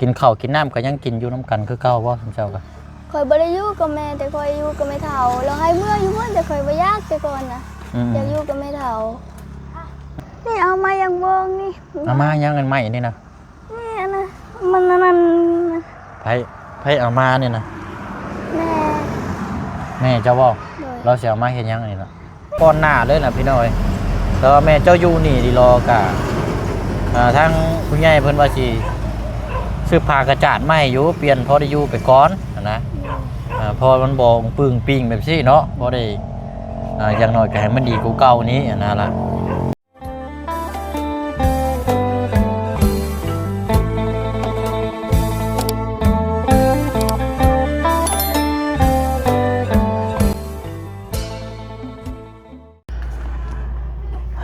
ກິນເຂົ້າກິນນ້ຳກໍຍັງກິນຢູ່ນຳກັນຄືເກົ່າບໍ່ ຊຸມເຈົ້າກໍ? ຂ້ອຍບໍ່ໄດ້ຢູ່ກັບແມ່ ແຕ່ຂ້ອຍຢູ່ກັບແມ່ເຖົ້າ ລາວໃຫ້ເມືອຢູ່ພຸ້ນ ແຕ່ຂ້ອຍບໍ່ຢາກແຕ່ກ່ອນນະ ອືມ ຢາກຢູ່ກັບແມ່ເຖົ້າ. ນີ້ເອົາມາຫຍັງເບິ່ງນີ້ ເອົາມາຫຍັງອັນໄມ້ນີ້ນະ? ນີ້ອັນນະ ມັນອັນນັ້ນນະ. ໃຜ ໃຜເອົາມານີ້ນະ? ແມ່ ແມ່ເຈົ້າບໍ່? ໂດຍ. ລາວຊິເອົາມາເຮັດຫຍັງອັນນີ້ນະ? ກ່ອນໜ້າເລີຍນະພີ່ນ້ອງເອີຍ ແຕ່ວ່າແມ່ເຈົ້າຢູ່ນີ້ດີລໍກະ ເອີ ທາງຜູ້ໃຫຍ່ເພິ່ນວ່າຊິຊື້ຜ້າກະຈາດມາໃຫ້ຢູ່ ປ່ຽນພໍໄດ້ຢູ່ໄປກ່ອນຫັ້ນນະ ເອີ ເພາະມັນບໍ່ປຶງປິງແບບຊີ້ເນາະ ພໍໄດ້ ເອີ ຢ່າງໜ້ອຍກໍໃຫ້ມັນດີກວ່າເກົ່ານີ້ຫັ້ນນະລະ.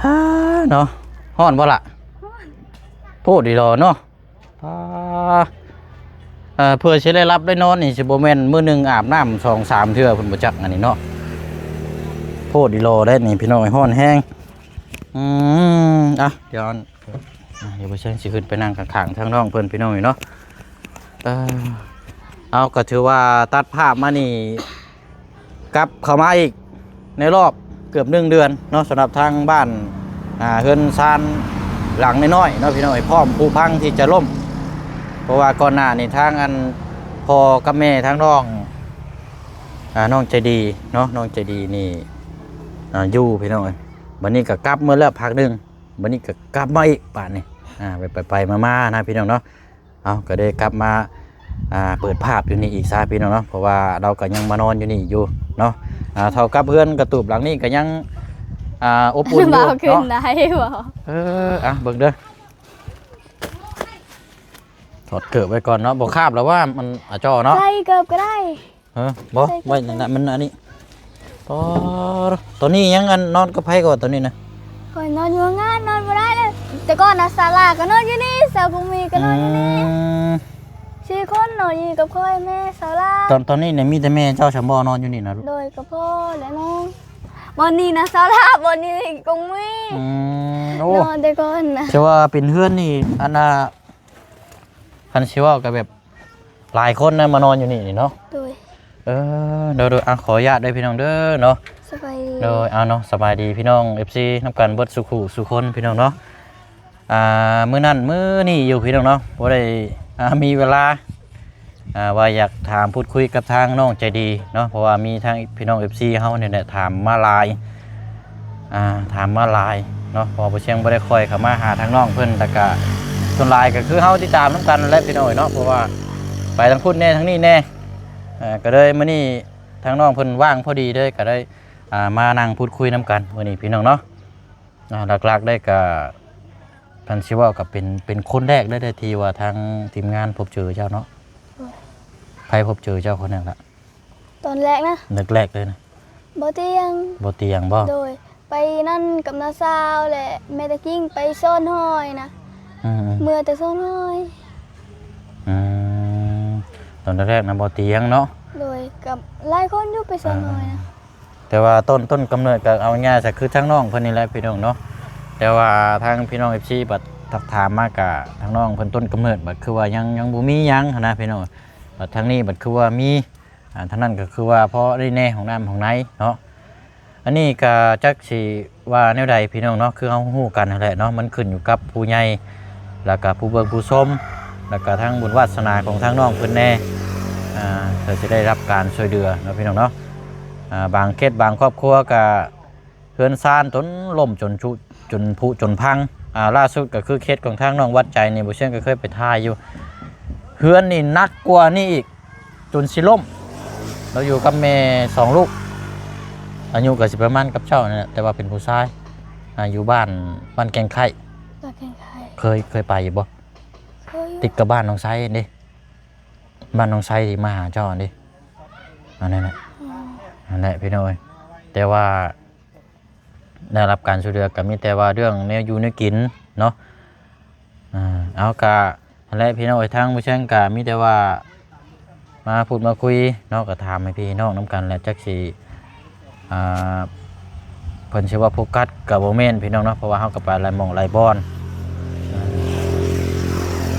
ຮາ ເນາະ ຮ້ອນບໍ່ລະ? ຮ້ອນ ໂພດດີດອເນາະ ປາ ເອີ ເພື່ອຊິໄດ້ຫຼັບໄດ້ນອນນີ້ ຊິບໍ່ແມ່ນມື້ໜຶ່ງອາບນ້ຳສອງສາມເທື່ອພຸ້ນບໍ່ຈັກ ອັນນີ້ເນາະ ໂພດດີດອໄດ໋ນີ້ພີ່ນ້ອງເອີຍ ຮ້ອນແຮງ. ອືມ ອ່ະ ດຽວ ອ່ະ ດຽວບໍ່ເຊີງຊິຂຶ້ນໄປນັ່ງຂ້າງໆ ທາງນ້ອງເພິ່ນ ພີ່ນ້ອງເອີຍເນາະ ເອີ ເອົາ ກໍຖືວ່າຕັດພາບມານີ້ ກັບເຂົ້າມາອີກໃນລອບເກືອບໜຶ່ງເດືອນເນາະ ສຳລັບທາງບ້ານ ອ່າ ເຮືອນຊານຫຼັງນ້ອຍໆເນາະ ພີ່ນ້ອງເອີຍ ພ້ອມຜຸພັງທີ່ຈະລົ້ມ ເພາະວ່າກ່ອນໜ້ານີ້ທາງອັນພໍ່ກັບແມ່ທາງນ້ອງ ອ່າ ນ້ອງໃຈດີເນາະ ນ້ອງໃຈດີນີ້ ອ່າ ຢູ່ ພີ່ນ້ອງເອີຍ ບັດນີ້ກໍກັບເມືອແລ້ວພັກໜຶ່ງ ບັດນີ້ກໍກັບມາອີກບາດນີ້ ອ່າ ໄປໆ ມາໆ ນະ ພີ່ນ້ອງເນາະ. ເອົາ ກໍໄດ້ກັບມາ ອ່າ ເປີດພາບຢູ່ນີ້ອີກຊະ ພີ່ນ້ອງເນາະ ເພາະວ່າລາວກໍຍັງມານອນຢູ່ນີ້ຢູ່ເນາະ ອ່າ ເທົ່າກັບເຮືອນກະຕູບຫຼັງນີ້ກໍຍັງ ອ່າ ອົບອຸ່ນຢູ່ເນາະ ຂຶ້ນໄດ້ບໍ່? ເອີ ອ່ະ ເບິ່ງເດີ ຖອດເກີບໄວ້ກ່ອນເນາະ ບໍ່ຄາບແລ້ວວ່າມັນ ອາ ຈໍ້ເນາະ ໃສ່ເກີບກໍໄດ້. ເອີ ບໍ່ ໃສ່ ໄວ້ນັ້ນນະ ມັນອັນນີ້ ປອ ຕອນນີ້ຍັງອັນນອນກັບໃຜກ່ອນຕອນນີ້ນະ? ຂ້ອຍນອນຢູ່ໂຮງງານ ນອນບໍ່ໄດ້ເລີຍ ແຕ່ກ່ອນນະ ສາວຫຼ້າກໍນອນຢູ່ນີ້ ສາວບຸນມີກໍນອນຢູ່ນີ້ ອືມ ສີ່ຄົນນອນຢູ່ກັບຂ້ອຍ ແມ່ ສາວຫຼ້າ ຕອນ ຕອນນີ້ນະ ມີແຕ່ແມ່ເຈົ້າຊ່ຳບໍ່ນອນຢູ່ນີ້ນະ? ໂດຍ ກັບພໍ່ ແລະ ນ້ອງ ບ່ອນນີ້ນະ ສາວຫຼ້າ ບ່ອນນີ້ກົງມີ ອືມ ໂອ້ ນອນແຕ່ກ່ອນນະ ຖືວ່າເປັນເຮືອນນີ້ ອັນນ່າ ຄັນຊິເວົ້າກໍແບບຫຼາຍຄົນນະມານອນຢູ່ນີ້ນີ້ເນາະ ໂດຍ ເອີ ໂດຍໆ ອ່ະ ຂໍອະນຸຍາດເດີພີ່ນ້ອງເດີເນາະ ສະບາຍດີ ໂດຍ ເອົາເນາະ ສະບາຍດີພີ່ນ້ອງເອັຟຊີນຳກັນເບິດສູ່ຄູ່ສູ່ຄົນພີ່ນ້ອງເນາະ ອ່າ ມື້ນັ້ນມື້ນີ້ຢູ່ພີ່ນ້ອງເນາະ ບໍ່ໄດ້ ອ່າ ມີເວລາ ອ່າ ວ່າຢາກຖາມພູດຄຸຍກັບທາງນ້ອງໃຈດີເນາະ ເພາະວ່າມີທາງພີ່ນ້ອງເອັຟຊີເຮົານີ້ແຫຼະຖາມມາຫຼາຍ ອ່າ ຖາມມາຫຼາຍເນາະ ເພາະວ່າບໍ່ຊຽງບໍ່ໄດ້ຄ່ອຍເຂົ້າມາຫາທາງນ້ອງເພິ່ນ ແລ້ວກະສ່ວນຫຼາຍກໍຄືເຮົາຕິດຕາມນຳກັນແຫຼະພີ່ນ້ອງເອີຍເນາະ ເພາະວ່າໄປທາງພຸ້ນແດ່ທາງນີ້ແດ່ ເອີ ກໍເລີຍມື້ນີ້ທາງນ້ອງເພິ່ນວ່າງພໍດີເລີຍ ກໍໄດ້ ອ່າ ມານັ່ງພູດຄຸຍນຳກັນມື້ນີ້ພີ່ນ້ອງເນາະ ອ່າ ຫຼັກໆ ເລີຍກໍ ຄັນຊິເວົ້າກໍເປັນ ເປັນຄົນແລກເລີຍເດ້ທີ່ວ່າທາງທີມງານພົບເຈີເຈົ້າເນາະ ໂດຍ ໃຜພົບເຈີເຈົ້າຄົນແລກລະ? ຕອນແລກນະ ແລກໆ ເລີຍນະ ບໍ່ຕຽງ ບໍ່ຕຽງບໍ່? ໂດຍ ໄປນັ້ນກັບນ້າສາວ ແລະ ແມ່ຕາກິ້ງໄປຊ້ອນຫອຍນະ ອືມໆ ເມືອແຕ່ຊ້ອນຫອຍ ອືມ ຕອນແລກໆ ນະບໍ່ຕຽງເນາະ ໂດຍ ກັບຫຼາຍຄົນຢູ່ໄປຊ້ອນຫອຍນະ ອ່າ ແຕ່ວ່າຕົ້ນ ຕົ້ນກຳເນີດກໍເອົາງ່າຍຊະ ຄືທາງນ້ອງເພິ່ນນີ້ແຫຼະພີ່ນ້ອງເນາະ ແຕ່ວ່າທາງພີ່ນ້ອງເອັຟຊີບັດທັກຖາມມາກະ ທາງນ້ອງເພິ່ນຕົ້ນກຳເນີດບັດຄືວ່າຍັງ ຍັງບໍ່ມີຫຍັງຫັ້ນນະພີ່ນ້ອງ ບັດທາງນີ້ບັດຄືວ່າມີ ອ່າ ທາງນັ້ນກໍຄືວ່າພໍໄດ້ແດ່ ຫ້ອງນ້ຳຫ້ອງໃນເນາະ ອັນນີ້ກໍຈັກຊິວ່າແນວໃດພີ່ນ້ອງເນາະ ຄືເຮົາຮູ້ກັນຫັ້ນແຫຼະເນາະ ມັນຂຶ້ນຢູ່ກັບຜູ້ໃຫຍ່ ແລ້ວກໍຜູ້ເບິ່ງຜູ້ຊົມ ແລ້ວກໍທາງບຸນວາດສະໜາຂອງທາງນ້ອງເພິ່ນແດ່ ອ່າ ເພື່ອຊິໄດ້ຮັບການຊ່ວຍເຫຼືອເນາະພີ່ນ້ອງເນາະ ອ່າ ບາງເຂດບາງຄອບຄົວກໍເຮືອນຊານຈົນລົ້ມຈົນຊຸ ຈົນຜຸຈົນພັງ ອ່າ ລ່າສຸດກໍຄືເຂດຂອງທາງນ້ອງວັດໃຈນີ້ ບໍ່ເຊື່ອກໍເຄີຍໄປຖ່າຍຢູ່ ເຮືອນນີ້ໜັກກວ່ານີ້ອີກ ຈົນຊິລົ້ມ ລາວຢູ່ກັບແມ່ສອງລູກ ອາຍຸກໍຊິປະມານກັບເຈົ້ານີ້ແຫຼະ ແຕ່ວ່າເປັນຜູ້ຊາຍ ອ່າ ຢູ່ບ້ານ ບ້ານແກ້ງໄຄ້ ບ້ານແກ້ງໄຄ້ ເຄີຍ ເຄີຍໄປຢູ່ບໍ່? ເຄີຍຢູ່ ຕິດກັບບ້ານນ້ອງໄຊເດ້ ບ້ານນ້ອງໄຊທີ່ມາຫາເຈົ້າຫັ້ນເດ້ ອັນນັ້ນແຫຼະ ອືມ ນັ້ນແຫຼະພີ່ນ້ອງເອີຍ ແຕ່ວ່າ ໄດ້ຮັບການຊ່ວຍເຫຼືອກໍມີແຕ່ວ່າເລື່ອງແນວຢູ່ແນວກິນເນາະ ອ່າ ເອົາກະຫັ້ນແຫຼະພີ່ນ້ອງເອີຍ ທາງບໍ່ເຊີງກະມີແຕ່ວ່າມາພູດມາຄຸຍເນາະ ກໍຖາມໃຫ້ພີ່ໃຫ້ນ້ອງນຳກັນແຫຼະ ຈັກຊິ ອ່າ ເພິ່ນຊິວ່າໂຟກັສກໍບໍ່ແມ່ນພີ່ນ້ອງເນາະ ເພາະວ່າເຮົາກໍໄປຫຼາຍໝ່ອງຫຼາຍບ່ອນ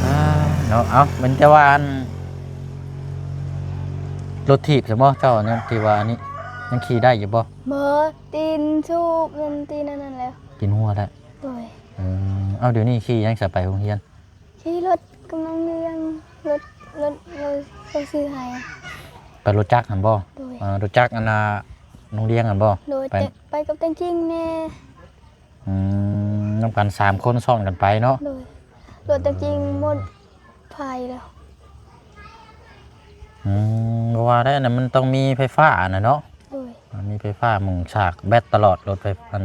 ອ່າ ເນາະ. ເອົ້າ ແມ່ນແຕ່ວ່າອັນ ລົດຖີບຊັ້ນບໍ່ ເຈົ້ານັ້ນ ທີ່ວ່າອັນນີ້ ຍັງຂີ່ໄດ້ຢູ່ບໍ່? ບໍ່ ຕີນສູບ ມັນຕີນອັນນັ້ນແລ້ວ ຕີນຮົ່ວແລ້ວ. ໂດຍ. ເອີ ເອົ້າ ດຽວນີ້ຂີ່ຫຍັງສະ ໄປໂຮງຮຽນ? ຂີ່ລົດກຳລັງຮຽນ ລົດ ລົດ ລົດເຂົາຊື້ໃຫ້. ໄປລົດຈັກຫັ້ນບໍ່? ໂດຍ. ເອີ ລົດຈັກອັນນ່າ ໂຮງຮຽນຫັ້ນບໍ່? ໂດຍ. ໄປ ແຕ່ໄປກັບແຕງຈິງແດ່. ອືມ ນຳກັນສາມຄົນຊ້ອນກັນໄປເນາະ. ໂດຍ. ລົດແຕງຈິງໝົດໄຟແລ້ວ. ອືມ ບໍ່ວ່າໄດ້ ອັນນັ້ນມັນຕ້ອງມີໄຟຟ້າຫັ້ນນະເນາະ. ໂດຍ. ມັນມີໄຟຟ້າໝູນສາກແບັດຕະຫຼອດ ລົດໄຟ ອັນ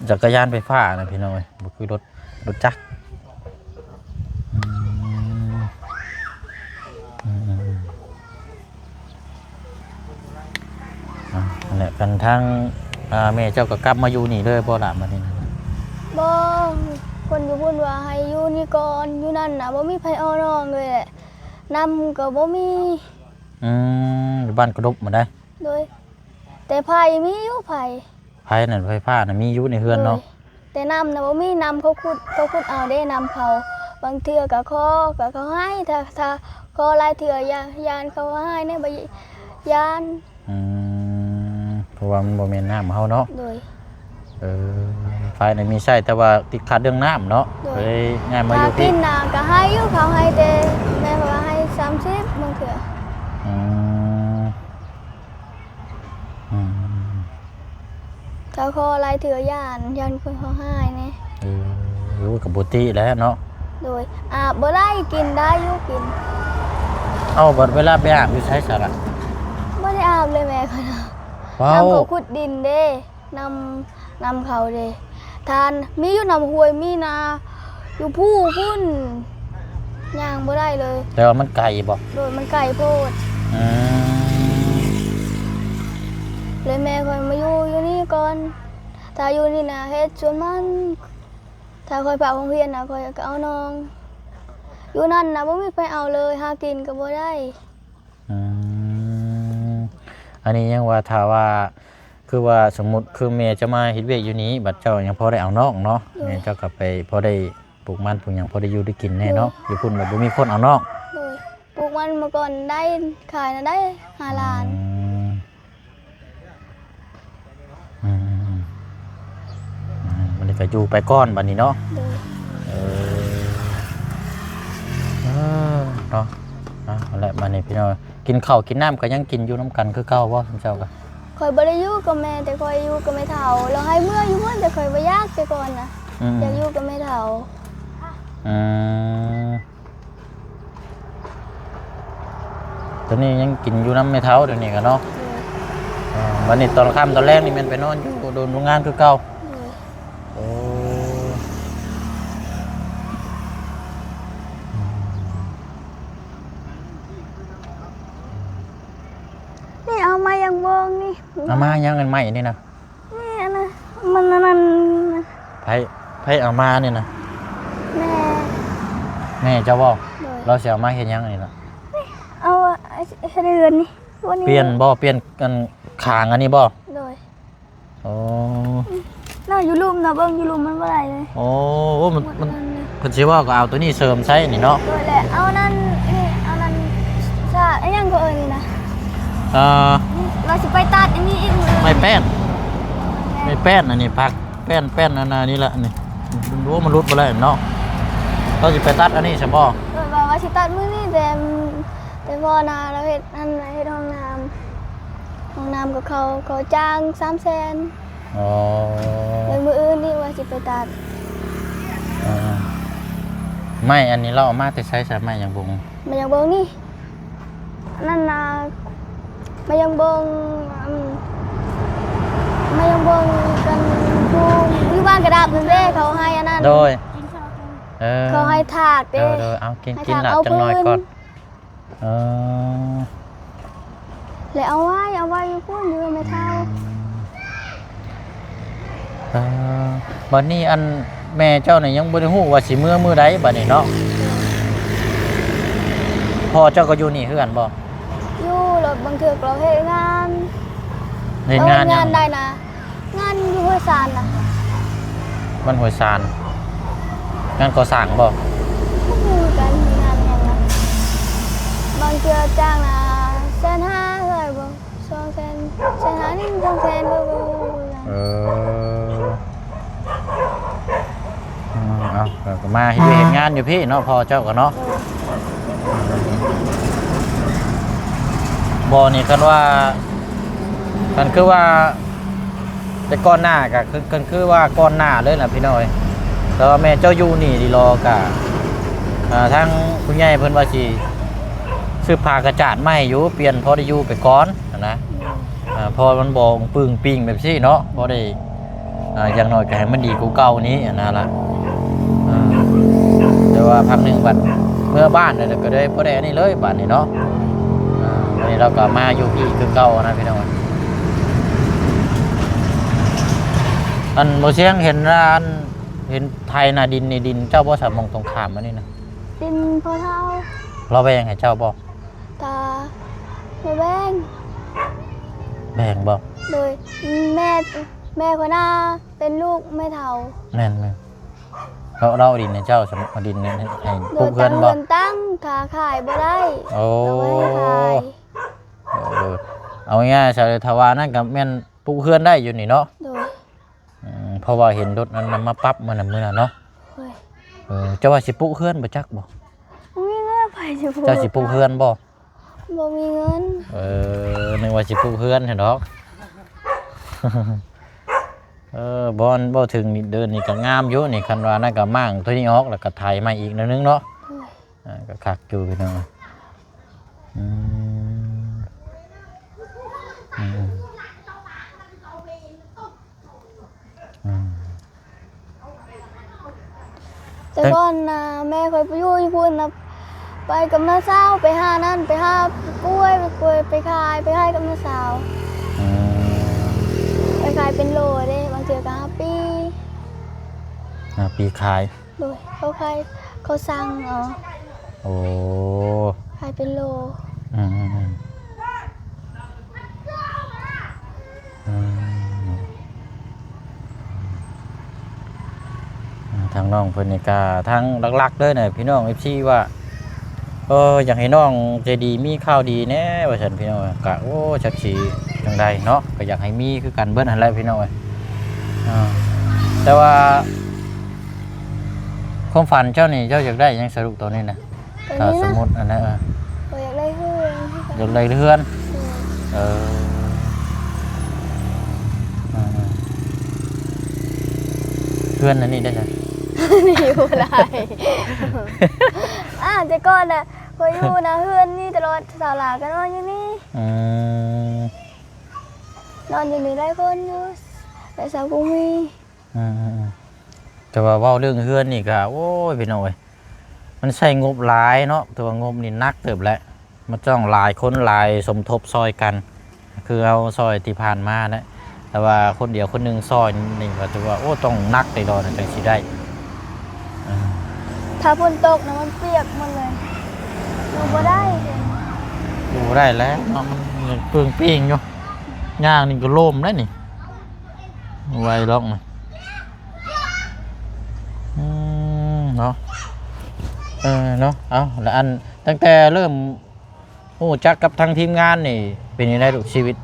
ຈັກກະຍານໄຟຟ້ານະ ພີ່ນ້ອງເອີຍ ບໍ່ຄືລົດ ລົດຈັກ. ອືມ ອືມ ອືມ ອ່າ ນັ້ນແຫຼະ ກັນທາງ ອ່າ ແມ່ເຈົ້າກໍກັບມາຢູ່ນີ້ເລີຍບໍ່ລະ ບັດນີ້ນະ? ບໍ່ ຄົນຢູ່ພຸ້ນວ່າໃຫ້ຢູ່ນີ້ກ່ອນ ຢູ່ນັ້ນນະບໍ່ມີໃຜເອົານ້ອງເລີຍແຫຼະ ນ້ຳກໍບໍ່ມີ. ອືມ ຢູ່ບ້ານກະດົບໝົດໄດ໋. ໂດຍ. ແຕ່ໄຟມີຢູ່ ໄຟ ໄຟນັ້ນ ໄຟຟ້ານະມີຢູ່ໃນເຮືອນເນາະ. ໂດຍ. ແຕ່ນ້ຳນະບໍ່ມີ ນ້ຳເຂົາຂຸດ ເຂົາຂຸດເອົາເດ້ ນ້ຳເຂົາ ບາງເທື່ອກະຂໍ ກະເຂົາໃຫ້ ຖ້າ ຖ້າຂໍຫຼາຍເທື່ອ ຢ້ານ ຢ້ານເຂົາໃຫ້ແດ່ ບໍ່ ຢ້ານ. ອືມ ເພາະວ່າມັນບໍ່ແມ່ນນ້ຳເຮົາເນາະ. ໂດຍ. ເອີ ໄຟນະມີໃຊ້ ແຕ່ວ່າຕິດຂັດເລື່ອງນ້ຳເນາະ. ໂດຍ. ເລີຍຍ້າຍມາຢູ່ພີ້ ຖ້າກິນນະກະໃຫ້ຢູ່ ເຂົາໃຫ້ແຕ່ ແມ່ວ່າໃຫ້ສາມສິບ ບາງເທື່ອ. ອືມ ອືມ ເຂົາຂໍຫຼາຍເທື່ອ ຢ້ານ ຢ້ານເຂົາໃຫ້ແດ່. ເອີ ໂອ້ ກໍບໍ່ຕິແຫຼະເນາະ. ໂດຍ. ອາບບໍ່ໄດ້ ກິນໄດ້ຢູ່ ກິນ. ເອົ້າ ບັດເວລາໄປອາບຢູ່ໃສຊະລະ? ບໍ່ໄດ້ອາບເລີຍແມ່ຂ້ອຍນະ. ວ້າວ ນ້ຳເຂົາຂຸດດິນເດ້ ນ້ຳ ນ້ຳເຂົາເດ້ ທ່ານ ມີຢູ່ນ້ຳຫ້ວຍ ມີນາ ຢູ່ພູພຸ້ນ ຍ່າງບໍ່ໄດ້ເລີຍ. ແຕ່ວ່າມັນໄກບໍ່? ໂດຍ ມັນໄກໂພດ. ອືມ ເລີຍແມ່ຂ້ອຍມາຢູ່ ຢູ່ນີ້ກ່ອນ ຖ້າຢູ່ນີ້ນະເຮັດສວນມັນ ຖ້າຂ້ອຍພາໂຮງຮຽນນະ ຂ້ອຍກໍເອົານ້ອງ ຢູ່ນັ້ນນະບໍ່ມີໃຜເອົາເລີຍ ຫາກິນກໍບໍ່ໄດ້. ອືມ ອັນນີ້ຍັງວ່າ ຖ້າວ່າ ຄືວ່າສົມມຸດ ຄືແມ່ເຈົ້າມາເຮັດວຽກຢູ່ນີ້ ບັດເຈົ້າຍັງພໍໄດ້ເອົານ້ອງເນາະ. ໂດຍ. ແມ່ເຈົ້າກໍໄປພໍໄດ້ປູກມັນປູກຫຍັງ ພໍໄດ້ຢູ່ໄດ້ກິນແດ່ເນາະ. ໂດຍ. ຢູ່ພຸ້ນແບບບໍ່ມີຄົນເອົານ້ອງ. ໂດຍ. ປູກມັນເມື່ອກ່ອນໄດ້ ຂາຍນະໄດ້ຫ້າລ້ານ. ອືມ ອືມ ອືມ ອືມ ບັດນີ້ກໍຢູ່ໄປກ່ອນບັດນີ້ເນາະ. ໂດຍ. ເອີ ເອີ ເນາະ ເອົາແຫຼະ ບັດນີ້ພີ່ນ້ອງ ກິນເຂົ້າກິນນ້ຳກໍຍັງກິນຢູ່ນຳກັນຄືເກົ່າບໍ່ ເຈົ້າກໍ? ຂ້ອຍບໍ່ໄດ້ຢູ່ກັບແມ່ ແຕ່ຂ້ອຍຢູ່ກັບແມ່ເຖົ້າ ລາວໃຫ້ເມືອຢູ່ພຸ້ນ ແຕ່ຂ້ອຍບໍ່ຢາກ ແຕ່ກ່ອນນະ. ອືມ ຢາກຢູ່ກັບແມ່ເຖົ້າ. ອືມ ຕອນນີ້ຍັງກິນຢູ່ນຳແມ່ເຖົ້າ ດຽວນີ້ກໍເນາະ. ໂດຍ. ເອີ ບັດນີ້ຕອນຄ່ຳຕອນແລງນີ້ແມ່ນໄປນອນຢູ່ໂຮງງານຄືເກົ່າ. ໂດຍ. ໂອ້ ນີ້ເອົາມາຫຍັງເບິ່ງນີ້ ເອົາມາຫຍັງ ອັນໄມ້ນີ້ນະ? ນີ້ອັນນະ ມັນອັນນັ້ນນະ. ໃຜ ໃຜເອົາມານີ້ນະ? ແມ່. ແມ່ເຈົ້າບໍ່? ໂດຍ. ລາວຊິເອົາມາເຮັດຫຍັງອັນນີ້ນະ? ນີ້ ເອົາເຮັດເຮືອນນີ້ ວັນນີ້. ປ່ຽນບໍ່? ປ່ຽນອັນ ຂ້າງອັນນີ້ບໍ່? ໂດຍ. ໂອ້ ນະ ຢູ່ລຸ່ມນະ ເບິ່ງຢູ່ລຸ່ມມັນບໍ່ໄດ້ເລີຍ. ໂອ້ ມັນ ມັນ ເພິ່ນຊິເວົ້າກໍເອົາຕົວນີ້ເສີມໃຊ້ນີ້ເນາະ. ໂດຍແຫຼະ ເອົານັ້ນ ນີ້ ເອົານັ້ນ ສາ ອີຫຍັງກໍເອີ້ນນີ້ນະ? ເອີ ວ່າຊິໄປຕັດອັນນີ້ອີກມື້ອື່ນ. ໄມ້ແປ້ນ ແມ່ນ ໄມ້ແປ້ນອັນນີ້ ຜັກແປ້ນ ແປ້ນອັນນັ້ນນີ້ລະນີ້. ໂອ້ ມັນຫຼຸດບໍ່ໄດ້ເນາະ. ເຮົາຊິໄປຕັດອັນນີ້ຊັ້ນບໍ່? ໂດຍ ວ່າ ວ່າຊິຕັດມື້ນີ້ ແຕ່ ແຕ່ພໍ່ນະລາວເຮັດ ອັນ ເຮັດຫ້ອງນ້ຳ ຫ້ອງນ້ຳກັບເຂົາ ເຂົາຈ້າງສາມແສນ. ອໍ ແລ້ວມື້ອື່ນນີ້ວ່າຊິໄປຕັດ. ເອີ ໄມ້ອັນນີ້ລາວເອົາມາແຕ່ໃສຊະ? ໄມ້ຫຍັງບົງ? ໄມ້ຫຍັງບົງນີ້ ອັນນັ້ນນະ ໄມ້ຫຍັງບົງ ອືມ ໄມ້ຫຍັງບົງກັນຢູ່ ຢູ່ບ້ານກະດາບນັ້ນເດ້ ເຂົາໃຫ້ອັນນັ້ນ. ໂດຍ. ເອີ ເຂົາໃຫ້ຖາກເດ້. ໂດຍ ໂດຍ ເອົາ ກິນ ໃຫ້ຖາກ ກິນລະ ເອົາ ຈັກໜ້ອຍກ່ອນ. ເອີ ແລ້ວເອົາໄວ້ ເອົາໄວ້ຢູ່ພຸ້ນ ຢູ່ແມ່ເຖົ້າ. ອືມ ເອີ ບັດນີ້ອັນແມ່ເຈົ້ານີ້ຍັງບໍ່ໄດ້ຮູ້ວ່າຊິເມືອມື້ໃດບັດນີ້ເນາະ. ພໍ່ເຈົ້າກໍຢູ່ນີ້ຄືກັນບໍ່? ຢູ່ ແລ້ວບາງເທື່ອກໍເຮັດງານ. ເຮັດງານຫຍັງ? ເຮັດງານໃດນະ? ງານຢູ່ຫ້ວຍຊານນະ. ບ້ານຫ້ວຍຊານ ງານກໍ່ສ້າງບໍ່? ບໍ່ຮູ້ຄືກັນ. ເທື່ອຈ້າງນະ ແສນຫ້າເທົ່າໃດບໍ່ ສອງແສນ ແສນຫ້າ ໜຶ່ງ ສອງແສນບໍ່ ບໍ່ຮູ້ຄືກັນ. ເອີ ອືມ ເອົາ ກໍມາເຮັດວຽກເຮັດງານຢູ່ພີ້ເນາະ ພໍ່ເຈົ້າກໍເນາະ. ບໍ່ນີ້ ຄັນວ່າ ຄັນຄືວ່າ ແຕ່ກ່ອນໜ້າກໍຄື ກໍຄືວ່າກ່ອນໜ້າເລີຍນະພີ່ນ້ອງເອີຍ. ແຕ່ວ່າແມ່ເຈົ້າຢູ່ນີ້ດີລໍກະ ອ່າ ທາງຜູ້ໃຫຍ່ເພິ່ນວ່າຊິຊື້ຜ້າກະຈາດມາໃຫ້ຢູ່ ປ່ຽນພໍໄດ້ຢູ່ໄປກ່ອນຫັ້ນນະ. ອ່າ ເພາະວ່າມັນບໍ່ປຶ້ງປິງແບບຊີ້ເນາະ ບໍ່ໄດ້ ອ່າ ຢ່າງໜ້ອຍກໍໃຫ້ມັນດີກວ່າເກົ່ານີ້ຫັ້ນນະລະ. ອ່າ ແຕ່ວ່າພັກໜຶ່ງບັດເມືອບ້ານແລ້ວກໍໄດ້ ບໍ່ໄດ້ອັນນີ້ເລີຍບາດນີ້ເນາະ. ອ່າ ບັດນີ້ລາວກໍມາຢູ່ພີ້ຄືເກົ່ານະພີ່ນ້ອງ. ອັນ ບໍ່ຊຽງເຫັນອັນ ເຫັນໄຖນາດິນນີ້ ດິນເຈົ້າບໍ່ ສາມໂມງຕົງຂ້າມອັນນີ້ນະ? ດິນພໍ່ເຖົ້າ. ລາວແບ່ງໃຫ້ເຈົ້າບໍ່? ກະບໍ່ແບ່ງ. ແບ່ງບໍ່? ໂດຍ ແມ່ ແມ່ຂ້ອຍນະເປັນລູກແມ່ເຖົ້າ. ແມ່ນໆ ລາວ ລາວເອົາດິນໃຫ້ເຈົ້າ ເອົາດິນໃຫ້ ໂດຍ ປຸກເຮືອນບໍ່? ຕັ້ງເຮືອນຕັ້ງ ຂາຂາຍບໍ່ໄດ້. ໂອ້ ເອົາໄວ້ໃຫ້ຂາຍ. ເອີ ເອົາງ່າຍໆ ຊະ ຖ້າວ່ານັ້ນກໍແມ່ນປຸກເຮືອນໄດ້ຢູ່ນີ້ເນາະ. ໂດຍ ອືມ ເພາະວ່າເຫັນລົດນັ້ນນຳມາປັບມື້ນັ້ນ ມື້ນັ້ນເນາະ. ໂດຍ ເອີ ເຈົ້າວ່າຊິປຸກເຮືອນບໍ່ ຈັກບໍ່? ບໍ່ມີເງິນ ໃຜຊິປຸກ. ເຈົ້າຊິປຸກເຮືອນບໍ່? ບໍ່ມີເງິນ. ເອີ ນຶກວ່າຊິປຸກເຮືອນຊັ້ນດອກ. ເອີ ບ່ອນ ເວົ້າເຖິງນີ້ ເດີ່ນນີ້ກໍງາມຢູ່ນີ້ ຄັນວ່ານັ້ນກໍມ້າງຕົວນີ້ອອກ ແລ້ວກໍໄຖໃໝ່ອີກໜ້ອຍໜຶ່ງເນາະ. ໂດຍ ອ່າ ກໍຄັກຢູ່ພີ່ນ້ອງ. ອືມ ອືມ ອືມ ແຕ່ ແຕ່ ກ່ອນນະ ແມ່ຂ້ອຍໄປຢູ່ຢູ່ພຸ້ນນະ ໄປກັບນ້າສາວ ໄປຫານັ້ນ ໄປຫາກ້ວຍ ໄປກ້ວຍ ໄປຂາຍ ໄປຂາຍກັບນ້າສາວ. ອືມ ໄປຂາຍເປັນໂລເດ້ ບາງເທື່ອກໍຫ້າປີ ຫ້າປີຂາຍ. ໂດຍ ເຂົາຂາຍ ເຂົາສັ່ງເອົາ. ໂອ້ ຂາຍເປັນໂລ. ອືມ ອືມ ອືມ ອືມ ອືມ ທາງນ້ອງເພິ່ນນີ້ກະ ທາງຫຼັກໆເລີຍນະ ພີ່ນ້ອງ ເອັຟຊີ ວ່າ ເອີ ຢາກໃຫ້ນ້ອງໃຈດີມີຂ່າວດີແດ່ວ່າຊັ້ນ ພີ່ນ້ອງ. ກະ ໂອ້ ຈັກຊິຈັ່ງໃດເນາະ ກໍຢາກໃຫ້ມີຄືກັນເບິດຫັ້ນແຫຼະ ພີ່ນ້ອງເອີຍ. ອ່າ ແຕ່ວ່າຄວາມຝັນເຈົ້ານີ້ ເຈົ້າຢາກໄດ້ຫຍັງສະຫຼຸບຕອນນີ້ນະ? ຕອນນີ້ນະ ຖ້າສົມມຸດອັນນັ້ນ ເອີ ຂ້ອຍຢາກໄດ້ເຮືອນຄືກັນ. ຢາກໄດ້ເຮືອນ? ໂດຍ ເອີ ອ່າ ເຮືອນອັນນີ້ໄດ້ຊະ? ນີ້ບໍ່ໄດ້. ອ່າ ແຕ່ກ່ອນນະ ຂ້ອຍຢູ່ນະ ເຮືອນນີ້ຕະຫຼອດ ສາວຫຼ້າກໍນອນຢູ່ນີ້. ອືມ ນອນຢູ່ນີ້ຫຼາຍຄົນຢູ່ ແຕ່ສາວບໍ່ມີ. ອືມໆໆ ແຕ່ວ່າເວົ້າເລື່ອງເຮືອນນີ້ກໍ ໂອ້ຍ ພີ່ນ້ອງເອີຍ ມັນໃຊ້ງົບຫຼາຍເນາະ. ແຕ່ວ່າງົບນີ້ໜັກເຕີບແຫຼະ ມັນຕ້ອງຫຼາຍຄົນຫຼາຍສົມທົບຊ່ອຍກັນ ຄືເຮົາຊ່ອຍທີ່ຜ່ານມາແຫຼະ. ແຕ່ວ່າຄົນດຽວຄົນໜຶ່ງຊ່ອຍນີ້ກໍຖືວ່າ ໂອ້ ຕ້ອງໜັກເລີຍເນາະ ຈັ່ງຊິໄດ້. ອ່າ ຖ້າຝົນຕົກນະ ມັນປຽກໝົດເລີຍ ຢູ່ບໍ່ໄດ້ເດ້. ຢູ່ບໍ່ໄດ້ແລ້ວເນາະ ມັນຍັງປຶ້ງປີ້ງຢູ່. ຍ່າງນີ້ກໍລົ້ມໄດ້ນີ້ ໄວດອກນະ. ອືມ ເນາະ ເອີ ເນາະ. ເອົ້າ ແລ້ວອັນ ຕັ້ງແຕ່ເລີ່ມຮູ້ຈັກກັບທາງທີມງານນີ້ ເປັນຈັ່ງໃດລູກ ຊີວິດ?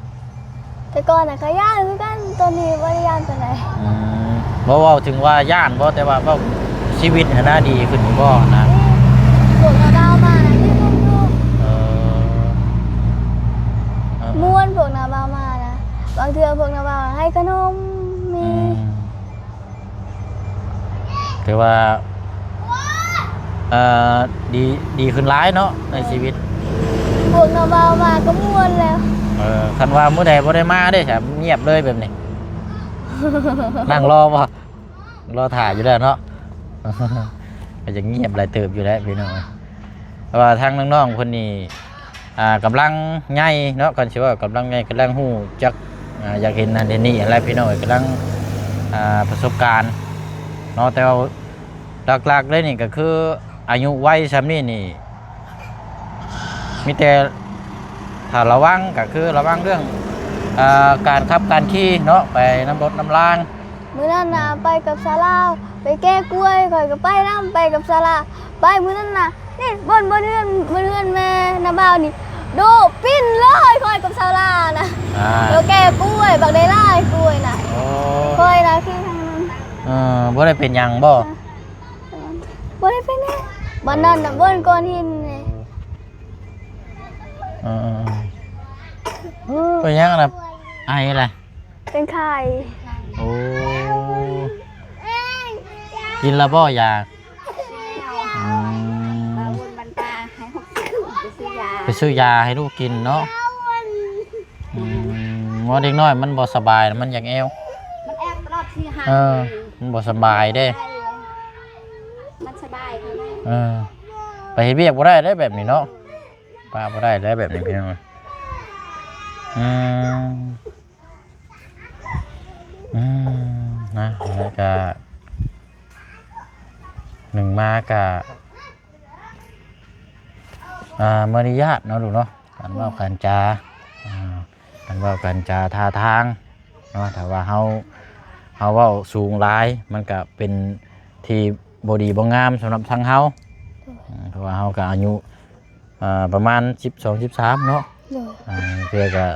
ແຕ່ກ່ອນນະກໍຢ້ານຄືກັນ ຕອນນີ້ບໍ່ໄດ້ຢ້ານປານໃດ. ອືມ ບໍ່ເວົ້າເຖິງວ່າຢ້ານບໍ່ ແຕ່ວ່າເວົ້າຊີວິດຫັ້ນນະ ດີຂຶ້ນຢູ່ບໍ່ນະ? ນີ້ ພວກນ້າບ່າວມານະ ມີຄວາມສຸກ. ເອີ ເອີ ມ່ວນ ພວກນ້າບ່າວມານະ ບາງເທື່ອພວກນ້າບ່າວໃຫ້ຂະໜົມ ມີ ອືມ ຖືວ່າ ເອີ ດີ ດີຂຶ້ນຫຼາຍເນາະໃນຊີວິດ. ພວກນ້າບ່າວມາກໍມ່ວນແລ້ວ. ເອີ ຄັນວ່າມື້ໃດບໍ່ໄດ້ມາເດ້ ສະ ງຽບເລີຍແບບນີ້ ນັ່ງລໍບໍ່? ລໍຖ້າຢູ່ແລ້ວເນາະ ກໍຈະງຽບຫຼາຍເຕີບຢູ່ແຫຼະພີ່ນ້ອງ. ເພາະວ່າທາງນ້ອງໆເພິ່ນນີ້ ອ່າ ກຳລັງໃຫຍ່ເນາະ ຄັນຊິວ່າກຳລັງໃຫຍ່ ກຳລັງຮູ້ຈັກ ອ່າ ຢາກເຫັນນັ້ນເຫັນນີ້ຫັ້ນແຫຼະພີ່ນ້ອງເອີຍ. ກຳລັງ ອ່າ ປະສົບການເນາະ ແຕ່ວ່າຫຼັກໆເລີຍນີ້ກໍຄືອາຍຸໄວຊ່ຳນີ້ນີ້ ມີແຕ່ຖ້າລະວັງ ກໍຄືລະວັງເລື່ອງ ອ່າ ການຂັບການຂີ່ເນາະ ໄປນຳລົດນຳລາງ. ມື້ນັ້ນນະ ອືມ ໄປກັບສາລາ ໄປແກ່ກ້ວຍ ຂ້ອຍກໍໄປນຳ ໄປກັບສາລາ ໄປມື້ນັ້ນນະ ນີ້ບ່ອນ ບ່ອນເຮືອນ ບ່ອນເຮືອນແມ່ນະ ບ່າວນີ້ດຸປິ່ນເລີຍ ຂ້ອຍກັບສາວລານະ ອ່າ ໂຕແກ່ປ່ວຍ ບັກໄດ້ຫຼາຍປ່ວຍນະ ໂອ້ ຂ້ອຍນະຄືທາງນັ້ນ ເອີ ບໍ່ໄດ້ເປັນຫຍັງບໍ່? ບໍ່ໄດ້ເປັນຫຍັງ ບ່ອນນັ້ນນະ ບ່ອນກ້ອນຫີນນີ້ ເອີ ເປັນຫຍັງນະ ໄອລະ? ເປັນໄຂ້ ໂອ້ ກິນລະບໍ່ຢາ? ອືມ ໄປຊື້ຢາໃຫ້ລູກກິນເນາະ ອືມ ວ່າເດັກນ້ອຍມັນບໍ່ສະບາຍ ມັນຢາກແອວ ມັນແອວຕະຫຼອດ ສີ່ຫ້າ ເອີ ມັນບໍ່ສະບາຍເດ້ ມັນສະບາຍ ເອີ ໄປເຮັດວຽກບໍ່ໄດ້ເດ້ແບບນີ້ເນາະ ປະບໍ່ໄດ້ເດ້ແບບນີ້ພີ່ນ້ອງ ອືມ ອືມ ນະ ແລ້ວກະ ໜຶ່ງມາກະ ອ່າ ມາລະຍາດເນາະລູກເນາະ ການເວົ້າ ແມ່ນ ການຈາ ອ່າ ການເວົ້າການຈາ ທ່າທາງເນາະ ຖ້າວ່າເຮົາ ເຮົາເວົ້າສູງຫຼາຍ ມັນກະເປັນທີ່ບໍ່ດີບໍ່ງາມສຳລັບທາງເຮົາ ໂດຍ ເພາະວ່າເຮົາກະອາຍຸ ອ່າ ປະມານສິບສອງ ສິບສາມເນາະ ໂດຍ ອ່າ ເທື່ອກະ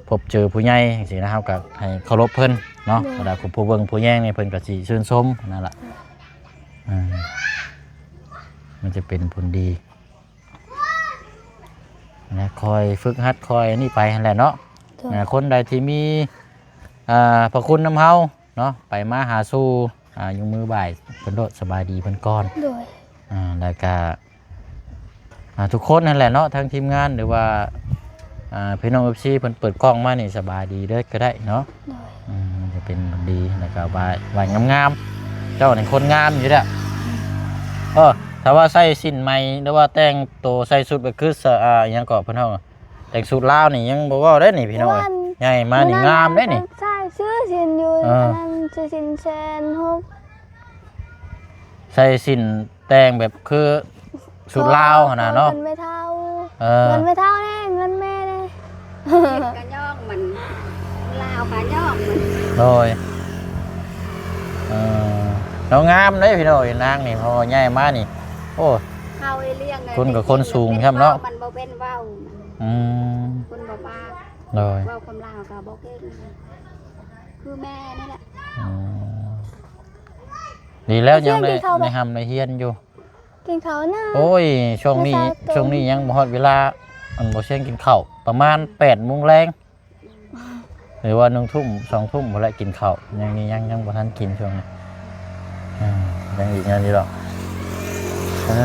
ພົບເຈີຜູ້ໃຫຍ່ຈັ່ງຊີ້ນະ ເຮົາກະໃຫ້ເຄົາລົບເພິ່ນເນາະ ໂດຍ ເວລາຜູ້ເບິ່ງຜູ້ແຍງນີ້ ເພິ່ນກະຊິຊື່ນຊົມຫັ້ນລະ ໂດຍ ອ່າ ມັນຈະເປັນຜົນດີ ແລະ ຄ່ອຍຝຶກຫັດ ຄ່ອຍອັນນີ້ໄປຫັ້ນແຫຼະເນາະ ໂດຍ ອ່າ ຄົນໃດທີ່ມີ ອ່າ ພະຄຸນນຳເຮົາ ເນາະ ໄປມາຫາສູ່ ອ່າ ຍົກມືໄຫວ້ເພິ່ນໂລດ ສະບາຍດີເພິ່ນກ່ອນ ໂດຍ ອ່າ ແລ້ວກະ ອ່າ ທຸກຄົນຫັ້ນແຫຼະເນາະ ທັງທີມງານ ຫຼືວ່າ ອ່າ ພີ່ນ້ອງເອັຟຊີ ເພິ່ນເປີດກ້ອງມານີ້ ສະບາຍດີເລີຍກໍໄດ້ເນາະ ໂດຍ ອືມ ມັນຈະເປັນດີ ແລ້ວກະໄຫວ້ ໄຫວ້ງາມໆ ເຈົ້ານີ້ຄົນງາມຢູ່ແລ້ວ ເອີ ຖ້າວ່າໃສ່ສິ້ນໃໝ່ ຫຼືວ່າແຕ່ງໂຕໃສ່ຊຸດແບບຄື ອ່າ ອີ່ຫຍັງເກາະ ເພິ່ນເຮົາ ແຕ່ງສູດລາວນີ້ຍັງບໍ່ເວົ້າເດ້ນີ້ພີ່ນ້ອງເອີຍ ໃຫຍ່ມານີ້ງາມເດ້ນີ້ ໃສ່ຊື້ສິນຢູ່ ເອີ ອັນນັ້ນຊື້ສິນແສນຫົກ ໃສ່ສິ້ນແຕ່ງແບບຄືສູດລາວຫັ້ນນະເນາະ ເງິນແມ່ເຖົ້າ ເອີ ເງິນແມ່ເຖົ້າແດ່ ເງິນແມ່ແດ່ ເຮັດກະຍ້ອງມັນ ລາວກະຍ້ອງມັນ ໂດຍ ເອີ ລາວງາມເດ້ພີ່ນ້ອງເອີຍ ນາງນີ້ ພໍໃຫຍ່ມານີ້ ໂອ້ ເຂົາເອລຽງ ຄົນກະຄົນສູງຊ້ຳເນາະ ມັນບໍ່ເປັນເວົ້າ ອືມ ຄົນບໍ່ປາກ ໂດຍ ເວົ້າຄວາມລາວກະບໍ່ເກັ່ງ ຄືແມ່ນີ້ແຫຼະ ອືມ ດີແລ້ວ ຍັງໄດ້ ໄດ້ຮ່ຳໄດ້ຮຽນຢູ່ ກິນເຂົ້ານະ ໂອ້ຍ ຊ່ວງນີ້ ຊ່ວງນີ້ຍັງບໍ່ຮອດເວລາ ອັນ ບໍ່ຊຽງກິນເຂົ້າ ປະມານແປດໂມງແລງ ຫຼືວ່າໜຶ່ງທຸ່ມ ສອງທຸ່ມພຸ້ນແຫຼະກິນເຂົ້າ ຍັງນີ້ ຍັງ ຍັງບໍ່ທັນກິນຊ່ວງນີ້ ອ່າ ຍັງອີກງານຢູ່ດອກ ເອີ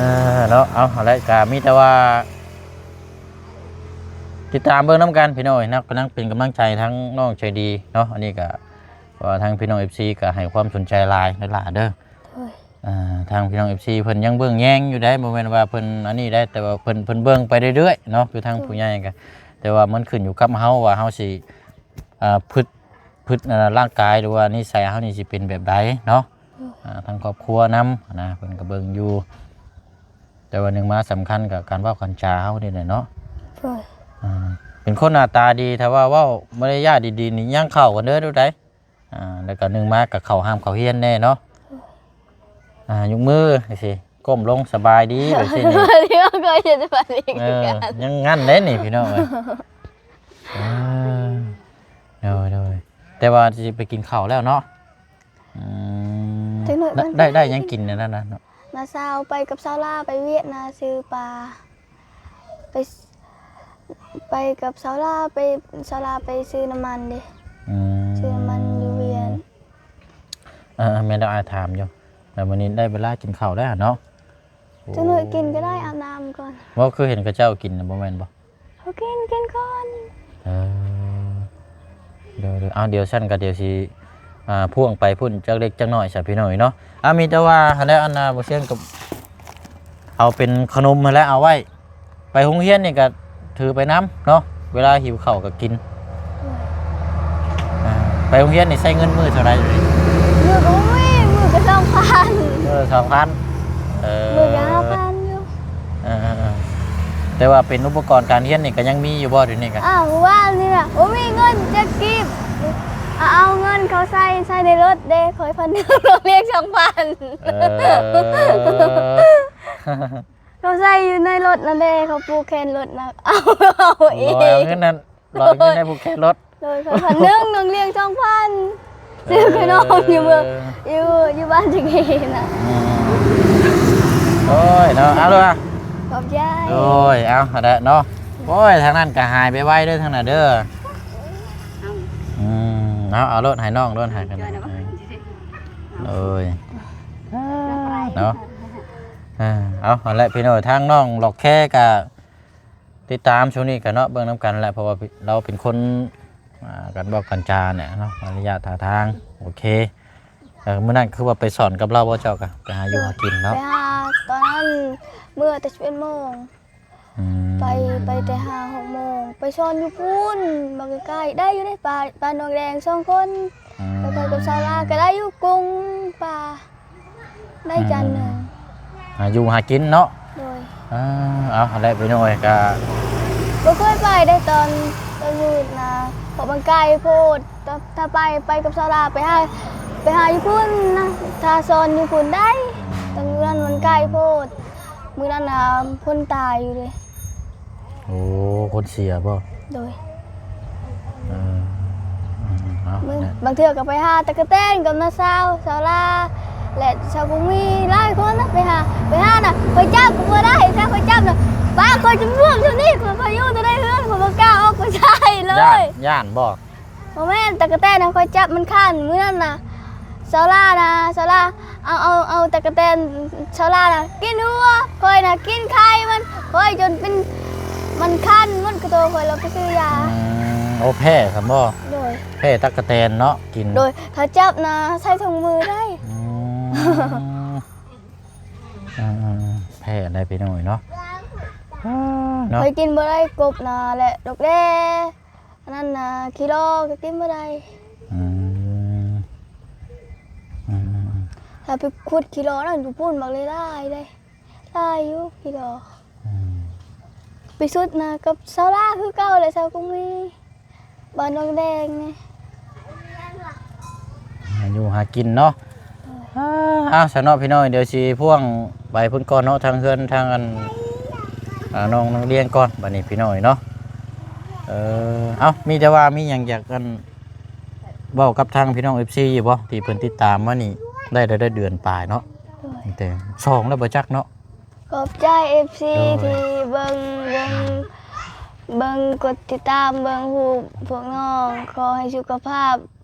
ເນາະ ເອົາ ຫັ້ນແຫຼະ ກະມີແຕ່ວ່າ ຕິດຕາມເບິ່ງນຳກັນພີ່ນ້ອງເອີຍເນາະ ກຳລັງເປັນກຳລັງໃຈທັງນ້ອງໃຈດີເນາະ ອັນນີ້ກະ ເພາະວ່າທາງພີ່ນ້ອງເອັຟຊີກະໃຫ້ຄວາມສົນໃຈຫຼາຍເດີຫຼ້າເດີ ໂດຍ ອ່າ ທາງພີ່ນ້ອງເອັຟຊີເພິ່ນຍັງເບິ່ງແຍງຢູ່ເດ້ ບໍ່ແມ່ນວ່າເພິ່ນອັນນີ້ເດ້ ແຕ່ວ່າເພິ່ນ ເພິ່ນເບິ່ງໄປເລື້ອຍໆເນາະ ຄືທາງ ໂດຍ ຜູ້ໃຫຍ່ກະ ແຕ່ວ່າມັນຂຶ້ນຢູ່ກັບເຮົາວ່າເຮົາຊິ ອ່າ ພຶດ ພຶດ ອ່າ ຮ່າງກາຍ ຫຼືວ່ານິໄສເຮົານີ້ຊິເປັນແບບໃດເນາະ ໂດຍ ອ່າ ທາງຄອບຄົວນຳນະ ເພິ່ນກະເບິ່ງຢູ່ ແຕ່ວ່າໜຶ່ງມາສຳຄັນກະການເວົ້າການຈາເຮົານີ້ແຫຼະເນາະ ໂດຍ ອ່າ ເປັນຄົນໜ້າຕາດີ ຖ້າວ່າເວົ້າມາລະຍາດດີໆນີ້ຍັງເຂົ້າກັນເດີ ດູໃດ ອ່າ ແລ້ວກະໜຶ່ງມາກະເຂົ້າຮ່ຳເຂົ້າຮຽນແດ່ເນາະ ອ່າ ຍົກມືຈັ່ງຊີ້ ກົ້ມລົງ ສະບາຍດີ ແບບຊີ້ນີ້ ເອີ ຍັງງັ້ນເດ້ນີ້ພີ່ນ້ອງເອີຍ ອ່າ ໂດຍໆ ແຕ່ວ່າຊິໄປກິນເຂົ້າແລ້ວເນາະ ອືມ ໄດ້ ໄດ້ຫຍັງກິນອັນນັ້ນນະ ນ້າສາວໄປກັບສາວລາໄປຫວຽດນາຊື້ປາ ໄປ ໄປກັບສາວລາ ໄປ ສາວລາໄປຊື້ນ້ຳມັນເດ້ ອືມ ຊື້ນ້ຳມັນຢູ່ຫວຽດ ເອີ ແມ່ນແລ້ວ ອ້າຍຖາມຢູ່ ແລ້ວມື້ນີ້ໄດ້ເວລາກິນເຂົ້າແລ້ວເນາະ ໂອ້ ຈັກໜ້ອຍກິນກໍໄດ້ ອາບນ້ຳກ່ອນ ບໍ່ ຄືເຫັນເຂົາເຈົ້າກິນນະ ບໍ່ແມ່ນບໍ່? ເຂົາກິນ ກິນກ່ອນ ເອີ ໂດຍໆ ເອົາ ດຽວຊັ້ນກໍດຽວຊິ ອ່າ ພ່ວງໄປພຸ້ນຈັກເລັກຈັກນ້ອຍຊະພີ່ນ້ອງເອີຍເນາະ ອ່າ ມີແຕ່ວ່າຫັ້ນແຫຼະ ອັນນ່າ ບໍ່ຊຽງກໍເອົາເປັນຂະໜົມຫັ້ນແຫຼະ ເອົາໄວ້ ໄປໂຮງຮຽນນີ້ກໍຖືໄປນຳເນາະ ເວລາຫິວເຂົ້າກໍກິນ ໂດຍ ອ່າ ໄປໂຮງຮຽນນີ້ໃຊ້ເງິນມື້ເທົ່າໃດຢູ່ນີ້? ມື້ກໍບໍ່ມີ ມື້ກໍສອງພັນ ເອີ ສອງພັນ ເອີ ມື້ກໍຫ້າພັນຢູ່ ເອີໆ ແຕ່ວ່າເປັນອຸປະກອນການຮຽນນີ້ກໍຍັງມີຢູ່ບໍ່ດຽວນີ້ກະ? ອ້າວ ມື້ວານນີ້ນະ ບໍ່ມີເງິນຈັກກີບ ເອົາ ເອົາເງິນເຂົາໃສ່ ໃສ່ໃນລົດເດ້ ຂ້ອຍພັນໜຶ່ງ ລຽກສອງພັນ ເອີ ເຂົາໃສ່ຢູ່ໃນລົດນັ້ນເດ້ ເຂົາຜູກແຂນລົດນະ ເອົາ ເອົາເອງ ລອຍເອົາເງິນນັ້ນ ລອຍເອົາເງິນໃນຜູກແຂນລົດ ໂດຍ ຂ້ອຍພັນໜຶ່ງ ນ້ອງລ້ຽງສອງພັນ ເອີ ຊື້ຂະໜົມຢູ່ເມືອງ ຢູ່ ຢູ່ບ້ານຈັກເອນະ ອືມ ໂອ້ຍເນາະ ເອົາເດີ ຂອບໃຈ ໂອ້ຍ ເອົາຫັ້ນແຫຼະເນາະ ໂອ້ຍ ທາງນັ້ນກໍຫາຍໄວໆເດີ ທາງນັ້ນເດີ ອືມ ເອົາ ເອົາໂລດ ໃຫ້ນ້ອງໂລດ ໃຫ້ກັນ ໂດຍ ເນາະ ເອົາ ຫັ້ນແຫຼະພີ່ນ້ອງ ທາງນ້ອງລັອກແຄກໍຕິດຕາມຊ່ວງນີ້ກໍເນາະ ເບິ່ງນຳກັນແຫຼະ ເພາະວ່າລາວເປັນຄົນ ອ່າ ການເວົ້າການຈາແຫຼະເນາະ ມາລະຍາດທ່າທາງ ໂອເຄ ເອີ ມື້ນັ້ນຄືວ່າໄປສອນກັບລາວບໍ່ ເຈົ້າກໍໄປຫາຢູ່ຫາກິນເນາະ ໄປຫາ ຕອນນັ້ນເມື່ອແຕ່ສິບເອັດໂມງ ອືມ ໄປ ໄປແຕ່ຫ້າຫົກໂມງ ໄປສອນຢູ່ພຸ້ນ ບໍ່ໄກໆ ໄດ້ຢູ່ເດ້ ປາ ປາໜອງແດງສອງຄົນ ອືມ ໄປກັບສາວລາວກໍໄດ້ຢູ່ກຸ້ງປາ ໄດ້ຈານໜຶ່ງ ອືມ ຫາຢູ່ຫາກິນເນາະ ໂດຍ ເອີ ເອົາ ຫັ້ນແຫຼະພີ່ນ້ອງເອີຍ ກະ ບໍ່ເຄີຍໄປໄດ້ຕອນ ຕອນມື້ນະ ເພາະມັນໄກໂພດ ຖ້າ ຖ້າໄປ ໄປກັບສາວລາວ ໄປຫາ ໄປຫາຢູ່ພຸ້ນນະ ຖ້າສອນຢູ່ພຸ້ນໄດ້ ອືມ ຕອນມື້ນັ້ນມັນໄກໂພດ ມື້ນັ້ນນະຄົນຕາຍຢູ່ເດ້ ໂອ້ ຄົນເສຍບໍ່? ໂດຍ ເອີ ເອົາ ບາງເທື່ອກໍໄປຫາຕັກກະແຕນກັບນ້າສາວ ສາວລາ ແລະ ສາວກຸງມີ ຫຼາຍຄົນນະ ໄປຫາ ໄປຫານະ ຂ້ອຍຈັບກໍບໍ່ໄດ້ ຖ້າຂ້ອຍຈັບນະ ປ້າ ຂ້ອຍຈະບວມສ່ຳນີ້ ຂ້ອຍ ຂ້ອຍຢູ່ແຕ່ໃນເຮືອນ ຂ້ອຍບໍ່ກ້າອອກໄປໃສເລີຍ ຢ້ານ ຢ້ານບໍ່? ບໍ່ແມ່ນ ຕັກກະແຕນນະ ຂ້ອຍຈັບມັນຄັນ ມື້ນັ້ນນະ ສາວລານະ ສາວລາ ເອົາ ເອົາ ເອົາຕັກກະແຕນ ສາວລານະ ກິນຫົວ ຂ້ອຍນະ ກິນໄຂ່ມັນ ຂ້ອຍຈົນເປັນ ມັນຄັນໝົດກະໂຕ ຂ້ອຍລະໄປຊື້ຢາ ອືມ ໂອ້ ແພ້ຊັ້ນບໍ່? ໂດຍ ແພ້ຕັກກະແຕນເນາະ ກິນ ໂດຍ ຖ້າຈັບນະ ໃສ່ຖົງມືໄດ້ ອືມ ອືມໆໆ ແພ້ໄດ້ພີ່ນ້ອງເນາະ ເນາະ ຂ້ອຍກິນບໍ່ໄດ້ກົບນະ ແລະ ດົກແດ່ ອັນນັ້ນນະ ຂີ້ລໍກໍກິນບໍ່ໄດ້ ອືມ ອືມໆໆ ຖ້າໄປຂຸດຂີ້ລໍນັ້ນຢູ່ພຸ້ນບັກຫຼາຍໆເດ້ ຫຼາຍຢູ່ຂີ້ລໍ ອືມ ໄປສຸດນະກັບສາວລາຄືເກົ່າແຫຼະ ສາວກຸງມີ ບ້ານໜອງແດງນີ້ ຫາຢູ່ຫາກິນເນາະ ໂດຍ ເອົາ ຊັ້ນເນາະພີ່ນ້ອງ ດຽວຊິພ່ວງໄປພຸ້ນກ່ອນເນາະ ທາງເຮືອນ ທາງອັນ ອ່າ ນ້ອງ ນ້ອງລຽງກ່ອນ ບາດນີ້ພີ່ນ້ອງເນາະ ເອີ ເອົ້າ ມີແຕ່ວ່າມີຫຍັງຢາກອັນ ເວົ້າກັບທາງພີ່ນ້ອງເອັຟຊີຢູ່ບໍ່ ທີ່ເພິ່ນຕິດຕາມມານີ້ ໄດ້ ໄດ້ ໄດ້ເດືອນປາຍເນາະ ໂດຍ ແຕ່ສອງແລ້ວບໍ່ຈັກເນາະ ຂອບໃຈເອັຟຊີ ໂດຍ ທີ່ເບິ່ງ ເບິ່ງ ເບິ່ງ ກົດຕິດຕາມ ເບິ່ງຮູບພວກນ້ອງ ຂໍໃຫ້ສຸຂະພາບ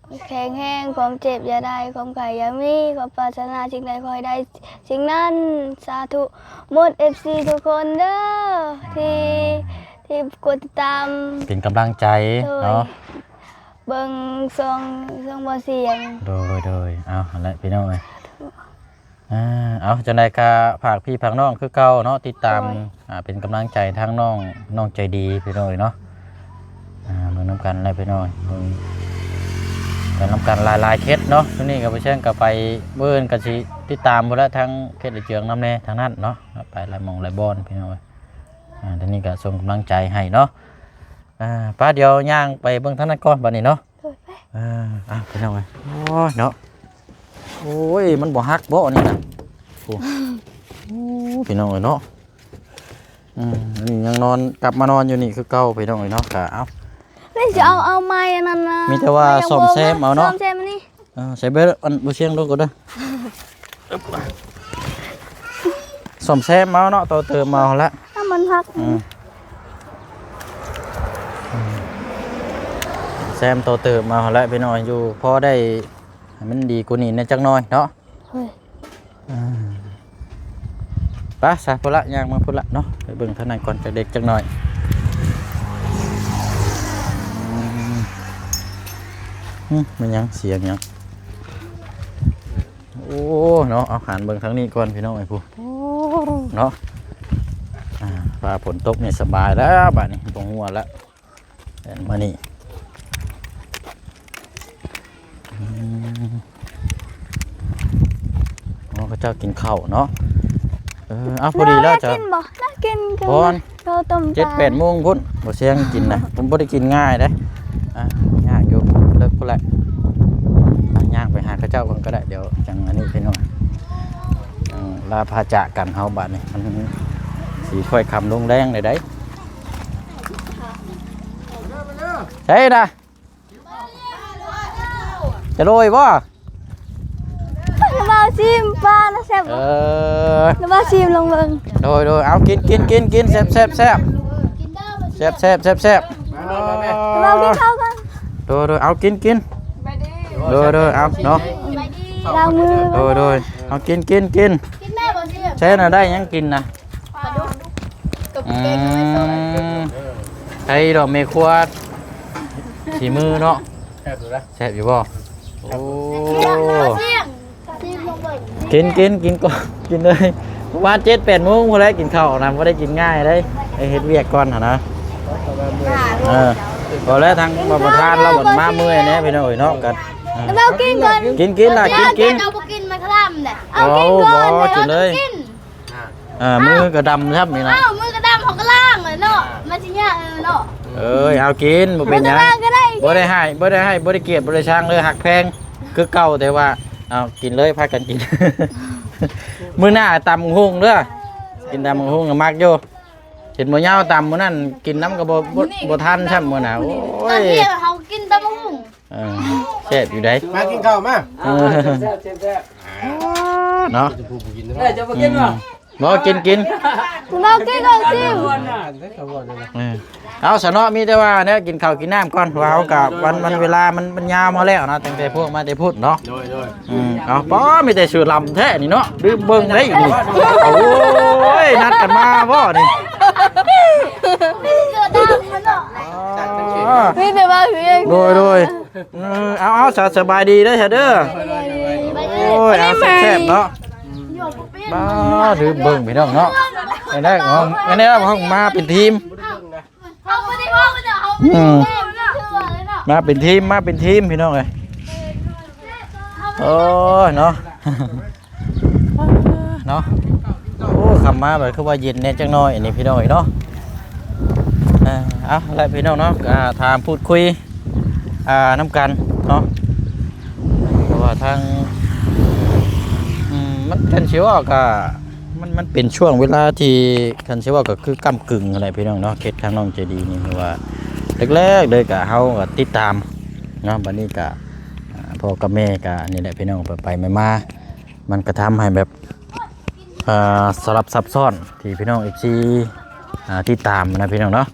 ແຂງແຮງ ຄວາມເຈັບຢ່າໄດ້ ຄວາມໄຂ້ຢ່າມີ ຄວາມປາດຖະໜາສິ່ງໃດຂໍໃຫ້ໄດ້ສິ່ງນັ້ນ ສາທຸໝົດ ເອັຟຊີ ທຸກຄົນເດີ ທີ່ ທີ່ກົດຕິດຕາມ ເປັນກຳລັງໃຈ ໂດຍ ເນາະ ເບິ່ງຊ່ອງ ຊ່ອງບໍ່ສຽງ ໂດຍ ໂດຍ ເອົາ ຫັ້ນແຫຼະພີ່ນ້ອງເອີຍ ສາທຸ ອ່າ ເອົາ ຈັ່ງໃດກໍຝາກພີ່ຝາກນ້ອງຄືເກົ່າເນາະ ຕິດຕາມ ໂດຍ ອ່າ ເປັນກຳລັງໃຈທາງນ້ອງ ນ້ອງໃຈດີພີ່ນ້ອງເອີຍເນາະ ອ່າ ເບິ່ງນຳກັນແຫຼະພີ່ນ້ອງ ເບິ່ງໄປນຳກັນຫຼາຍໆເຂດເນາະ ຊ່ວງນີ້ກໍບໍ່ເຊີງກໍໄປ ມື້ອື່ນກໍຊິຕິດຕາມພຸ້ນລະ ທາງເຂດໄອເຈືອງນຳແດ່ ທາງນັ້ນເນາະ ໄປຫຼາຍໝ່ອງຫຼາຍບ່ອນພີ່ນ້ອງເອີຍ ອ່າ ທາງນີ້ກໍສົ່ງກຳລັງໃຈໃຫ້ເນາະ ອ່າ ໄປ ດຽວຍ່າງໄປເບິ່ງທາງນັ້ນກ່ອນບາດນີ້ເນາະ ໂດຍ ໄປ ອ່າ ອ່ະ ພີ່ນ້ອງເອີຍ ໂອ້ຍ ເນາະ ໂອ້ຍ ມັນບໍ່ຫັກບໍ່ອັນນີ້ນະ ໂອ້ ໂອ້ ພີ່ນ້ອງເອີຍເນາະ ອືມ ອັນນີ້ຍັງນອນ ກັບມານອນຢູ່ນີ້ຄືເກົ່າ ພີ່ນ້ອງເອີຍເນາະ ກະ ເອົ້າ ນີ້ຈະເອົາ ເອົາໄມ້ອັນນັ້ນນະ ມີແຕ່ວ່າ ໄມ້ ສ້ອມແຊມເອົາເນາະ ສ້ອມແຊມອັນນີ້ ເອີ ໃສ່ເບີດ ອັນບໍ່ສຽງລົງກ່ອນເດີ ສ້ອມແຊມເອົາເນາະ ຕໍ່ເຕີມເອົາຫັ້ນລະ ຖ້າມັນຫັກ ອືມ ແຊມຕໍ່ເຕີມເອົາຫັ້ນລະ ພີ່ນ້ອງ ຢູ່ພໍໄດ້ໃຫ້ມັນດີກວ່ານີ້ແດ່ຈັກໜ້ອຍເນາະ ໂດຍ ອ່າ ໄປຊະ ພຸ້ນລະ ຍ່າງມາພຸ້ນລະເນາະ ໄປເບິ່ງທາງໃນກ່ອນ ຈັກເດັກຈັກໜ້ອຍ ອືມ ຫຶ ແມ່ນຫຍັງ ສຽງຫຍັງ? ໂອ້ ເນາະ ເອົາ ຫັນເບິ່ງທາງນີ້ກ່ອນ ພີ່ນ້ອງເອີຍ ພຸ້ນ ເນາະ ອ່າ ຟ້າຝົນຕົກນີ້ສະບາຍແລ້ວ ບາດນີ້ບໍ່ຮົ່ວແລ້ວ ແລ່ນມານີ້ ອືມ ອໍ ເຂົາເຈົ້າກິນເຂົ້າເນາະ ເອີ ເອົາ ພໍດີແລ້ວ ເຈົ້າ ກິນບໍ່? ນາກິນ ກ່ອນ ເຂົ້າຕົ້ມ ເຈັດແປດໂມງພຸ້ນ ບໍ່ສຽງກິນນະ ມັນບໍ່ໄດ້ກິນງ່າຍເດ້ ອ່າ ຍາກຢູ່ ເລິກພຸ້ນແຫຼະ ອ່າ ຍ່າງໄປຫາເຂົາເຈົ້າກ່ອນກໍໄດ້ ດຽວຈັ່ງອັນນີ້ ພີ່ນ້ອງ ຈັ່ງລາພາຈາກກັນເຮົາ ບາດນີ້ມັນ ຄ່ອຍຄ່ຳລົງແລງໄດ້ໃດ. ໃຊ່ນະ ຈະໂດຍບໍ່? ນ້ຳເບົາຊີມປານະແຊບບໍ່? ເອີ ນ້ຳເບົາຊີມລອງເບິ່ງ. ໂດຍ ໂດຍ ເອົາ ກິນ ກິນ ກິນ ກິນ ແຊບ ແຊບ ແຊບ ແຊບ ແຊບ ແຊບ ແຊບ. ນ້ຳເບົາກິນເຂົ້າກ່ອນ. ໂດຍ ໂດຍ ເອົາ ກິນ ກິນ. ໂດຍ ໂດຍ ເອົາເນາະ ລ້າງມື. ໂດຍ ໂດຍ ເອົາ ກິນ ກິນ ກິນ. ໃຊ່ນະ ໄດ້ຫຍັງກິນນະ? ປາດຸກ ອືມ ໃສ່ດອກແມ່ຄົວສີມືເນາະ. ແຊບຢູ່ບໍ່? ໂອ້ ກິນ ກິນ ກິນກ່ອນ ກິນເລີຍ. ປະມານເຈັດແປດໂມງພຸ້ນແຫຼະກິນເຂົ້ານະ ບໍ່ໄດ້ກິນງ່າຍເດ້ ໄດ້ເຮັດວຽກກ່ອນຫັ້ນນະ. ເອີ ພໍແລ້ວ ທາງປະທານລາວມາເມື່ອຍແດ່ພີ່ນ້ອງເອີຍເນາະ. ກັນ ເອົາກິນກ່ອນ ກິນ ກິນລະ ກິນ ກິນ. ເອົາບໍ່ກິນ ມັນຄະລຳແຫຼະ. ເອົາກິນກ່ອນ ເອົາກິນເລີຍ. ອ່າ ມືກໍດຳຊ້ຳນີ້ນະ. ອ້າວ ມືກໍດຳ ເຮົາກໍລ້າງແຫຼະເນາະ ມັນຊິຍາກເນາະ. ເອີຍ ເອົາກິນ ບໍ່ເປັນຫຍັງ ບໍ່ໄດ້ຮ້າຍກໍໄດ້ ບໍ່ໄດ້ຮ້າຍ ບໍ່ໄດ້ຮ້າຍ ບໍ່ໄດ້ກຽດ ບໍ່ໄດ້ຊັງເລີຍ ຮັກແພງຄືເກົ່າ. ແຕ່ວ່າ ເອົາກິນເລີຍ ພາກັນກິນ. ມື້ໜ້າຕຳຫຸ່ງເດີ ກິນຕຳຫຸ່ງມັກຢູ່. ເຫັນໝໍຍາວຕຳມື້ນັ້ນ ກິນນຳກໍບໍ່ ບໍ່ ບໍ່ທັນຊ້ຳມື້ໜ້າ. ໂອ້ຍ ຕອນນີ້ເຮົາກິນຕຳຫຸ່ງ. ເອີ ແຊບຢູ່ໃດ໋ ມາກິນເຂົ້າມາ. ເອີ ແຊບໆໆ ເນາະ ເຈົ້າບໍ່ກິນບໍ່? ອືມ ບໍ່ ກິນ ກິນ ເຮົາກິນກ່ອນຊິ. ເອີ ເອົາຊະເນາະ ມີແຕ່ວ່າແນວກິນເຂົ້າກິນນ້ຳກ່ອນ ວ່າເຮົາກະ ວັນ ວັນເວລາມັນ ມັນຍາວມາແລ້ວເນາະ ຕັ້ງແຕ່ພວກມາແຕ່ພຸ້ນເນາະ. ໂດຍ ໂດຍ ອືມ ເອົາ ປ້າ ມີແຕ່ເສືອດຳແທ້ນີ້ເນາະ ລືມເບິ່ງໄດ໋ນີ້. ໂອ້ຍ ນັດກັນມາບໍ່ນີ້? ມີແຕ່ເສືອດຳເນາະ ອໍ ມີແຕ່ວ່າຄື ໂດຍ ໂດຍ. ເອີ ເອົາ ເອົາ ສະ ສະບາຍດີເດີ ຊະເດີ. ໂອ້ຍ ເອົາ ແຊບໆເນາະ. ບ້າ ລືມເບິ່ງພີ່ນ້ອງເນາະ ອັນນັ້ນຂອງ ອັນນີ້ຂອງ ມາເປັນທີມ. ເຮົາບໍ່ໄດ້ເວົ້າເນາະ ເຮົາ ອືມ ເວົ້າເນາະ ມາເປັນທີມ ມາເປັນທີມພີ່ນ້ອງເອີຍ. ໂອ້ຍ ເນາະ ເນາະ. ໂອ້ ຄ່ຳມາແບບຄືວ່າເຢັນແດ່ຈັກໜ້ອຍນີ້ພີ່ນ້ອງເອີຍເນາະ. ເອີ ເອົາລະພີ່ນ້ອງເນາະ ອ່າ ຖາມພູດຄຸຍ ອ່າ ນຳກັນເນາະ ເພາະວ່າທາງ ອືມ ມັນ ຄັນຊິເວົ້າກະ ມັນ ມັນເປັນຊ່ວງເວລາທີ່ ຄັນຊິເວົ້າກະຄືກ້ຳກຶ່ງຫັ້ນແຫຼະພີ່ນ້ອງເນາະ. ເຂດທາງນ້ອງໃຈດີນີ້ຄືວ່າ ແລກໆເລີຍກະ ເຮົາກະຕິດຕາມເນາະ ບັດນີ້ກະ ອ່າ ພໍ່ກັບແມ່ກະນີ້ແຫຼະພີ່ນ້ອງ ໄປໆມາໆ ມັນກະທຳໃຫ້ແບບ ອ່າ ສະຫຼັບຊັບຊ້ອນທີ່ພີ່ນ້ອງເອັຟຊີ ອ່າ ຕິດຕາມນະພີ່ນ້ອງເນາະ.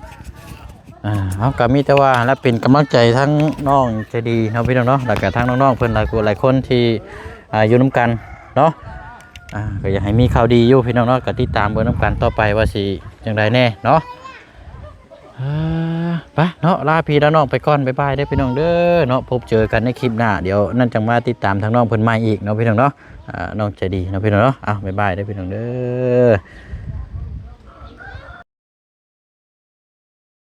ອ່າ ເຮົາກໍມີແຕ່ວ່າຫັ້ນລະ ເປັນກຳລັງໃຈທັງນ້ອງໃຈດີເນາະພີ່ນ້ອງເນາະ ແລ້ວກໍທັງນ້ອງໆເພິ່ນຫຼາຍຜູ້ຫຼາຍຄົນທີ່ ອ່າ ຢູ່ນຳກັນເນາະ. ອ່າ ກໍຢາກໃຫ້ມີຂ່າວດີຢູ່ພີ່ນ້ອງເນາະ ກໍຕິດຕາມເບິ່ງນຳກັນຕໍ່ໄປວ່າຊິຈັ່ງໃດແດ່ເນາະ. ອ່າ ໄປເນາະ ລາພີ່ລານ້ອງໄປກ່ອນ ບາຍບາຍເດີພີ່ນ້ອງເດີເນາະ. ພົບເຈີກັນໃນຄລິບໜ້າ ດຽວນັ້ນຈັ່ງມາຕິດຕາມທາງນ້ອງເພິ່ນໃໝ່ອີກເນາະພີ່ນ້ອງເນາະ. ອ່າ ນ້ອງໃຈດີເນາະພີ່ນ້ອງເນາະ. ເອົາ ບາຍບາຍເດີພີ່ນ້ອງເດີ.